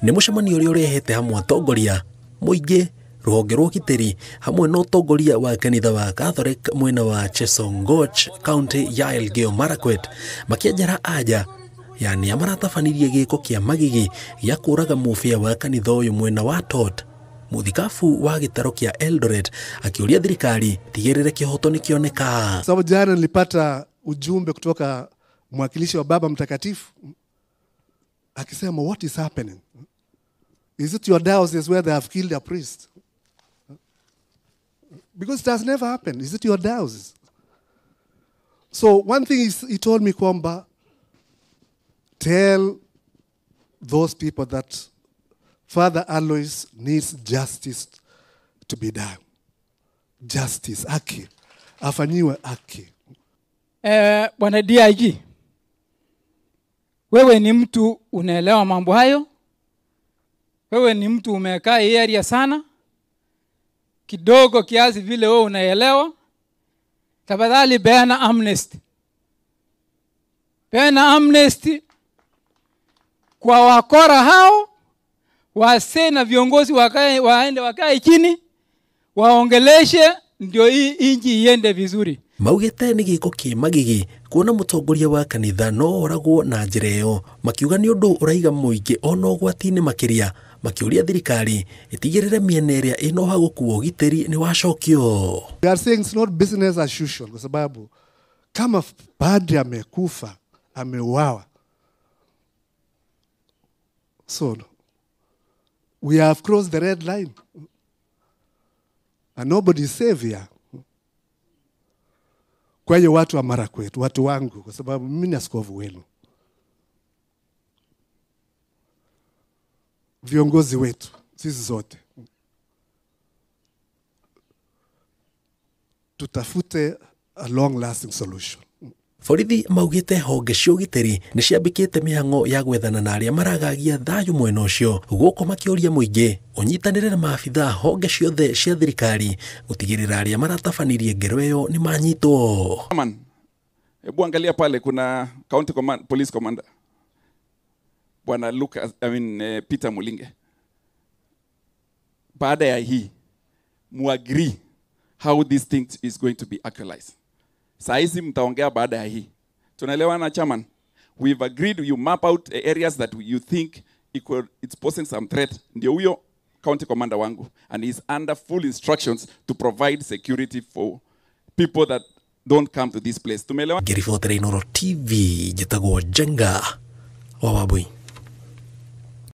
Nĩ mũcemanio ũrĩa ũrehete hamwe atongoria mũingĩ, rũhonge rwa ũgitĩri hamwe na ũtongoria wa kanitha wa Catholic mwena wa Chesongoch, kaunti ya Elgeyo Marakwet, makĩenjera anja ya nĩa maratabanirie gĩko kĩa magigi gĩa kũraga mũbĩa wa kanitha ũyũ mwena wa Tot, mũthikabu wa gĩtaro kĩa Eldoret akĩũria thirikari tigĩrĩre kĩhoto nĩkĩoneka. Sababu jana nilipata ujumbe kutoka mwakilishi wa Baba Mtakatifu akisema, what is happening? Is it your diocese where they have killed a priest? Because it has never happened. Is it your diocese? So one thing is, he told me kwamba, tell those people that Father Alois needs justice to be done. Justice, haki. Afanyiwe haki. Bwana DIG, wewe ni mtu unaelewa mambo hayo. Wewe ni mtu umekaa hii area sana. Kidogo kiasi vile wewe unaelewa. Tafadhali peana amnesty. Peana amnesty kwa wakora hao, wase na viongozi wakae, waende wakae chini, waongeleshe ndio hii inji iende vizuri. Maugĩte nĩ gĩko kĩ magigi kuona mũtongoria wa kanitha no oragwo na njĩra ĩyo, makiuga nĩ ũndũ ũraiga mũingĩ ona ũgwati-inĩ makĩria, makĩũria thirikari ĩtigĩrĩre mĩena ĩrĩa ĩna ũhagũku wa ũgitĩri nĩ wacokio. We are saying it's not business as usual kwa sababu kama padri amekufa, ameuawa. So we have crossed the red line and nobody is safe here. Kwa hiyo watu wa Marakwet, watu wangu, kwa sababu mimi ni askofu wenu, viongozi wetu sisi zote, tutafute a long lasting solution. Borithi maugĩte honge cia ũgitĩri nĩ ciambĩkĩte mĩhang'o ya gwethana na arĩa maragagia thayũ mwena ũcio, gũkũ makĩũria mũingĩ ũnyitanĩre na maabithaa honge ciothe cia thirikari gũtigĩrĩra arĩa maratabanirie ngero ĩyo nĩ manyitwo. Hebu angalia pale kuna county command, police commander Bwana Lucas, Peter Mulinge. Baada ya hii muagree how this thing is going to be actualized. Saizi mtaongea baada ya hii. Tunaelewana chairman? We've agreed you map out areas that you think it's posing some threat. Ndio huyo county commander wangu, and he's under full instructions to provide security for people that don't come to this place. Tumeelewana? Ngĩribotera Inooro TV, njĩtagwo Njenga wa Wambui.